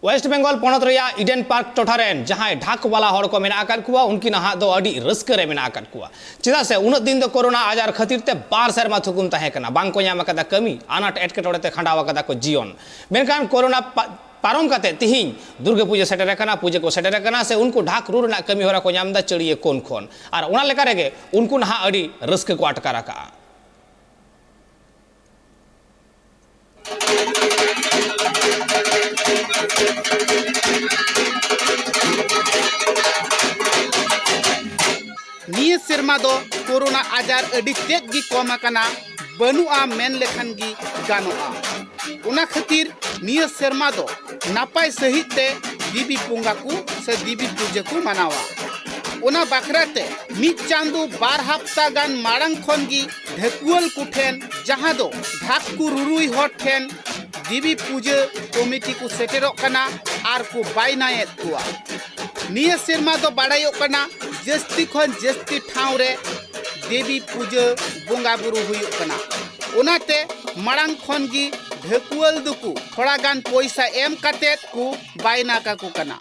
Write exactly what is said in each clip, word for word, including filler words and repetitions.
West Bengal ᱯᱚᱱᱚᱛ ᱨᱮᱭᱟᱜ Eden park ᱴᱚᱴᱷᱟ ᱨᱮᱱ ᱡᱟᱦᱟᱸᱭ ᱰᱷᱟᱠ ᱵᱟᱞᱟ ᱦᱚᱲ ᱠᱚ ᱢᱮᱱᱟᱜ ᱟᱠᱟᱫ ᱠᱚᱣᱟ, ᱩᱱᱠᱤᱱ ᱱᱟᱦᱟᱜ ᱫᱚ ᱟᱹᱰᱤ ᱨᱟᱹᱥᱠᱟᱹ ᱨᱮ ᱢᱮᱱᱟᱜ ᱟᱠᱟᱫ ᱠᱚᱣᱟ᱾ ᱪᱮᱫᱟᱜ ᱥᱮ ᱩᱱᱟᱹᱜ ᱫᱤᱱ ᱫᱚ ᱠᱳᱨᱳᱱᱟ ᱟᱡᱟᱨ ᱠᱷᱟᱹᱛᱤᱨ ᱛᱮ ᱵᱟᱨ ᱥᱮᱨᱢᱟ ᱛᱷᱩᱠᱩᱢ ᱛᱟᱦᱮᱸ ᱠᱟᱱᱟ, ᱵᱟᱝ ᱠᱚ ᱧᱟᱢ ᱟᱠᱟᱫᱟ ᱠᱟᱹᱢᱤ, ᱟᱱᱟᱴ ᱮᱴᱠᱮᱴᱚᱬᱮ ᱛᱮ ᱠᱷᱟᱸᱰᱟᱣ ᱟᱠᱟᱫᱟ ᱠᱚ ᱡᱤᱭᱚᱱ᱾ ᱢᱮᱱᱠᱷᱟᱱ ᱠᱳᱨᱳᱱᱟ ᱯᱟ-, ᱯᱟᱨᱚᱢ ᱠᱟᱛᱮ ᱛᱤᱦᱤᱧ ᱫᱩᱨᱜᱟᱹ ᱯᱩᱡᱟᱹ ᱥᱮᱴᱮᱨ ᱟᱠᱟᱱᱟ, ᱯᱩᱡᱟᱹ ᱠᱚ ᱥᱮᱴᱮᱨ ᱟᱠᱟᱱᱟ, ᱥᱮ ᱩᱱᱠᱩ ᱰᱷᱟᱠ ᱨᱩ ᱨᱮᱱᱟᱜ ᱠᱟᱹᱢᱤ ᱦᱚᱨᱟ ᱠᱚ ᱧᱟᱢ ᱮᱫᱟ ᱪᱟᱹᱲᱤᱭᱟᱹ ᱠᱚᱱ ᱠᱷᱚᱱ᱾ ᱟᱨ ᱚᱱᱟ ᱞᱮᱠᱟ ᱨᱮᱜᱮ ᱩᱱᱠᱩ ᱱᱟᱦᱟᱜ ᱟᱹᱰᱤ ᱨᱟᱹᱥᱠᱟᱹ ᱠᱚ ᱟᱴᱠᱟᱨ ᱟᱠᱟᱜᱼᱟ᱾ ᱱᱤᱭᱟᱹ ᱥᱮᱨᱢᱟ ᱫᱚ ᱠᱳᱨᱳᱱᱟ ᱟᱡᱟᱨ ᱟᱹᱰᱤ ᱛᱮᱫ ᱜᱮ ᱠᱚᱢ ᱟᱠᱟᱱᱟ, ᱵᱟᱹᱱᱩᱜᱼᱟ ᱢᱮᱱ ᱞᱮᱠᱷᱟᱱ ᱜᱮ ᱜᱟᱱᱚᱜᱼᱟ᱾ ᱚᱱᱟ ᱠᱷᱟᱹᱛᱤᱨ ᱱᱤᱭᱟᱹ ᱥᱮᱨᱢᱟ ᱫᱚ ᱱᱟᱯᱟᱭ ᱥᱟᱺᱦᱤᱡ ᱛᱮ ᱫᱮᱵᱤ ᱵᱚᱸᱜᱟ ᱠᱚ ᱥᱮ ᱫᱮᱵᱤ ᱯᱩᱡᱟᱹ ᱠᱚ ᱢᱟᱱᱟᱣᱟ᱾ ᱚᱱᱟ ᱵᱟᱠᱷᱨᱟ ᱛᱮ ᱢᱤᱫ ᱪᱟᱸᱫᱚ ᱵᱟᱨ ᱦᱟᱯᱛᱟ ᱜᱟᱱ ᱢᱟᱲᱟᱝ ᱠᱷᱚᱱ ᱜᱮ ᱰᱷᱟᱹᱠᱩᱣᱟᱹᱞ ᱠᱚᱴᱷᱮᱱ, ᱡᱟᱦᱟᱸ ᱫᱚ ᱰᱷᱟᱠ ᱠᱚ ᱨᱩᱨᱩᱭ ᱦᱚᱲ ᱴᱷᱮᱱ, ᱫᱮᱵᱤ ᱯᱩᱡᱟᱹ ᱠᱚᱢᱤᱴᱤ ᱠᱚ ᱥᱮᱴᱮᱨᱚᱜ ᱠᱟᱱᱟ ᱟᱨ ᱠᱚ ᱵᱟᱭᱱᱟᱭᱮᱫ ᱠᱚᱣᱟ᱾ ᱱᱤᱭᱟᱹ ᱥᱮᱨᱢᱟ ᱫᱚ ᱵᱟᱲᱟᱭᱚᱜ ᱠᱟᱱᱟ, ᱡᱟᱹᱥᱛᱤ ᱠᱷᱚᱱ ᱡᱟᱹᱥᱛᱤ ᱴᱷᱟᱶ ᱨᱮ ᱫᱮᱵᱤ ᱯᱩᱡᱟᱹ ᱵᱚᱸᱜᱟ ᱵᱩᱨᱩ ᱦᱩᱭᱩᱜ ᱠᱟᱱᱟ᱾ ᱚᱱᱟᱛᱮ ᱢᱟᱲᱟᱝ ᱠᱷᱚᱱ ᱜᱮ ᱰᱷᱟᱹᱠᱩᱣᱟᱹᱞ ᱫᱚᱠᱚ ᱛᱷᱚᱲᱟ ᱜᱟᱱ ᱯᱚᱭᱥᱟ ᱮᱢ ᱠᱟᱛᱮᱫ ᱠᱚ ᱵᱟᱭᱱᱟ ᱠᱟᱠᱚ ᱠᱟᱱᱟ᱾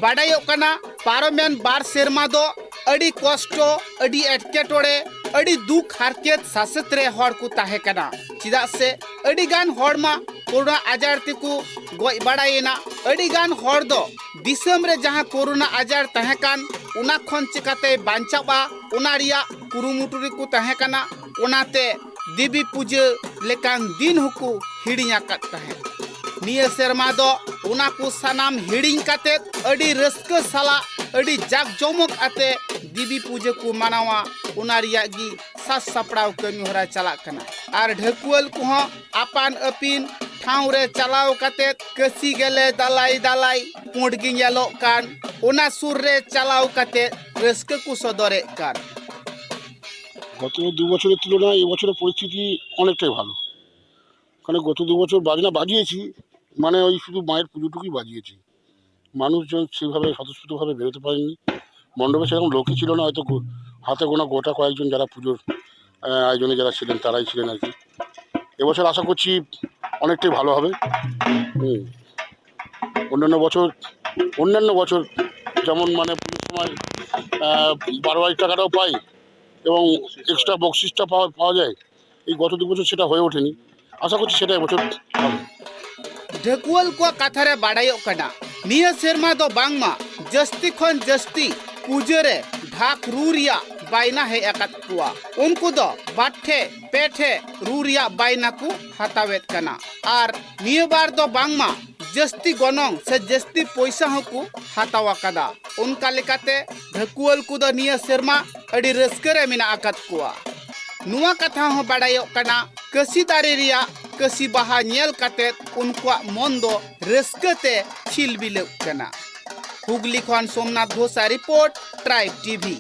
ᱵᱟᱰᱟᱭᱚᱜ ᱠᱟᱱᱟ, ᱯᱟᱨᱚᱢᱮᱱ ᱵᱟᱨ ᱥᱮᱨᱢᱟ ᱫᱚ ᱟᱹᱰᱤ ᱠᱚᱥᱴᱚ, ᱟᱹᱰᱤ ᱮᱴᱠᱮᱴᱚᱬᱮ, ᱟᱹᱰᱤ ᱫᱩᱠ ᱦᱟᱨᱠᱮᱛ ᱥᱟᱥᱮᱛ ᱨᱮ ᱦᱚᱲ ᱠᱚ ᱛᱟᱦᱮᱸ ᱠᱟᱱᱟ᱾ ᱪᱮᱫᱟᱜ ᱥᱮ ᱟᱹᱰᱤ ᱜᱟᱱ ᱦᱚᱲ ᱢᱟ ᱠᱳᱨᱳᱱᱟ ᱟᱡᱟᱨ ᱛᱮᱠᱚ ᱜᱚᱡ ᱵᱟᱲᱟᱭᱮᱱᱟ᱾ ᱟᱹᱰᱤ ᱜᱟᱱ ᱦᱚᱲ ᱫᱚ ᱫᱤᱥᱚᱢ ᱨᱮ ᱡᱟᱦᱟᱸ ᱠᱳᱨᱳᱱᱟ ᱟᱡᱟᱨ ᱛᱟᱦᱮᱸ ᱠᱟᱱ, ᱚᱱᱟ ᱠᱷᱚᱱ ᱪᱤᱠᱟᱛᱮᱭ ᱵᱟᱧᱪᱟᱜᱼᱟ, ᱚᱱᱟ ᱨᱮᱭᱟᱜ ᱠᱩᱨᱩᱢᱩᱴᱩ ᱨᱮᱠᱚ ᱛᱟᱦᱮᱸ ᱠᱟᱱᱟ᱾ ᱚᱱᱟᱛᱮ ᱫᱮᱵᱤ ᱯᱩᱡᱟᱹ ᱞᱮᱠᱟᱱ ᱫᱤᱱ ᱦᱚᱸᱠᱚ ᱦᱤᱲᱤᱧ ᱟᱠᱟᱫ ᱛᱟᱦᱮᱸᱫ᱾ ᱱᱤᱭᱟᱹ ᱥᱮᱨᱢᱟ ᱫᱚ ᱚᱱᱟ ᱠᱚ ᱥᱟᱱᱟᱢ ᱦᱤᱲᱤᱧ ᱠᱟᱛᱮᱫ ᱟᱹᱰᱤ ᱨᱟᱹᱥᱠᱟᱹ ᱥᱟᱞᱟᱜ, ᱟᱹᱰᱤ ᱡᱟᱠ ᱡᱚᱢᱚᱠ ᱟᱛᱮ ᱫᱮᱵᱤ ᱯᱩᱡᱟᱹ ᱠᱚ ᱢᱟᱱᱟᱣᱟ, ᱚᱱᱟ ᱨᱮᱭᱟᱜ ᱜᱮ ᱥᱟᱡᱽ ᱥᱟᱯᱲᱟᱣ ᱠᱟᱹᱢᱤ ᱦᱚᱨᱟ ᱪᱟᱞᱟᱜ ᱠᱟᱱᱟ᱾ ᱟᱨ ᱰᱷᱟᱹᱠᱩᱣᱟᱹᱞ ᱠᱚᱦᱚᱸ ᱟᱯᱟᱱ ᱟᱹᱯᱤᱱ ᱴᱷᱟᱶ ᱨᱮ ᱪᱟᱞᱟᱣ ᱠᱟᱛᱮᱫ ᱠᱟᱹᱥᱤ ᱜᱮᱞᱮ ᱫᱟᱞᱟᱭ ᱫᱟᱞᱟᱭ ᱯᱩᱸᱰ ᱜᱮ ᱧᱮᱞᱚᱜ ᱠᱟᱱ, ᱚᱱᱟ ᱥᱩᱨ ᱨᱮ ᱪᱟᱞᱟᱣ ᱠᱟᱛᱮᱫ ᱨᱟᱹᱥᱠᱟᱹ ᱠᱚ ᱥᱚᱫᱚᱨᱮᱫ ᱠᱟᱱ᱾ গত দু বছরের তুলনায় এবছরের পরিস্থিতি অনেকটাই ভালো। কারণ গত দু বছর বাজনা বাজিয়েছি, মানে ওই শুধু মায়ের পুজোটুকুই বাজিয়েছি। মানুষজন সেইভাবে স্বতঃস্ফূর্তভাবে বেরোতে পারেননি। মণ্ডপে সেরকম লোকই ছিল না, হয়তো গো-, হাতে গোনা গোটা কয়েকজন যারা পুজোর, আহ, আয়োজনে যারা ছিলেন, তারাই ছিলেন আর কি। এবছর আশা করছি অনেকটাই ভালো হবে। হুম। অন্যান্য বছর অন্যান্য বছর যেমন মানে পুজোর সময় বারো হাজার টাকাটাও পাই এবং এক্সট্রা বকশিসটা পাওয়া পাওয়া যায়। এই গত দু বছর সেটা হয়ে ওঠেনি। আশা করছি সেটা এবছর হবে। ᱰᱷᱟᱹᱠᱩᱣᱟᱹᱞ ᱠᱚᱣᱟᱜ ᱠᱟᱛᱷᱟ ᱨᱮ ᱵᱟᱰᱟᱭᱚᱜ ᱠᱟᱱᱟ, ᱱᱤᱭᱟᱹ ᱥᱮᱨᱢᱟ ᱫᱚ ᱵᱟᱝᱢᱟ ᱡᱟᱹᱥᱛᱤ ᱠᱷᱚᱱ ᱡᱟᱹᱥᱛᱤ ᱯᱩᱡᱟᱹ ᱨᱮ ᱰᱷᱟᱠ ᱨᱩ ᱨᱮᱭᱟᱜ ᱵᱟᱭᱱᱟ ᱦᱮᱡ ᱟᱠᱟᱫ ᱠᱚᱣᱟ᱾ ᱩᱱᱠᱩ ᱫᱚ ᱵᱟᱨ ᱴᱷᱮ ᱯᱮ ᱴᱷᱮ ᱨᱩ ᱨᱮᱭᱟᱜ ᱵᱟᱭᱱᱟ ᱠᱚ ᱦᱟᱛᱟᱣᱮᱫ ᱠᱟᱱᱟ᱾ ᱟᱨ ᱱᱤᱭᱟᱹ ᱵᱟᱨ ᱫᱚ ᱵᱟᱝᱢᱟ ᱡᱟᱹᱥᱛᱤ ᱜᱚᱱᱚᱝ ᱥᱮ ᱡᱟᱹᱥᱛᱤ ᱯᱚᱭᱥᱟ ᱦᱚᱸᱠᱚ ᱦᱟᱛᱟᱣ ᱟᱠᱟᱫᱟ᱾ ᱚᱱᱠᱟ ᱞᱮᱠᱟᱛᱮ ᱰᱷᱟᱹᱠᱩᱣᱟᱹᱞ ᱠᱚᱫᱚ ᱱᱤᱭᱟᱹ ᱥᱮᱨᱢᱟ ᱟᱹᱰᱤ ᱨᱟᱹᱥᱠᱟᱹ ᱨᱮ ᱢᱮᱱᱟᱜ ᱟᱠᱟᱫ ᱠᱚᱣᱟ᱾ ᱱᱚᱣᱟ ᱠᱟᱛᱷᱟ ᱦᱚᱸ ᱵᱟᱰᱟᱭᱚᱜ ᱠᱟᱱᱟ, ᱠᱟᱹᱥᱤ ᱫᱟᱨᱮ ᱨᱮᱭᱟᱜ ᱠᱟᱹᱥᱤ ᱵᱟᱦᱟ ᱧᱮᱞ ᱠᱟᱛᱮ ᱩᱱᱠᱩᱣᱟᱜ ᱢᱚᱱ ᱫᱚ ᱨᱟᱹᱥᱠᱟᱹ ᱛᱮ ᱪᱷᱤᱞᱵᱤᱞᱟᱹᱜ ᱠᱟᱱᱟ᱾ ᱦᱩᱜᱽᱞᱤ ᱠᱷᱚᱱ ᱥᱳᱢᱱᱟᱛᱷ ᱜᱷᱳᱥᱟᱜ ᱨᱤᱯᱳᱨᱴ, ᱴᱨᱟᱭᱤᱵᱽ ᱴᱤᱵᱷᱤ᱾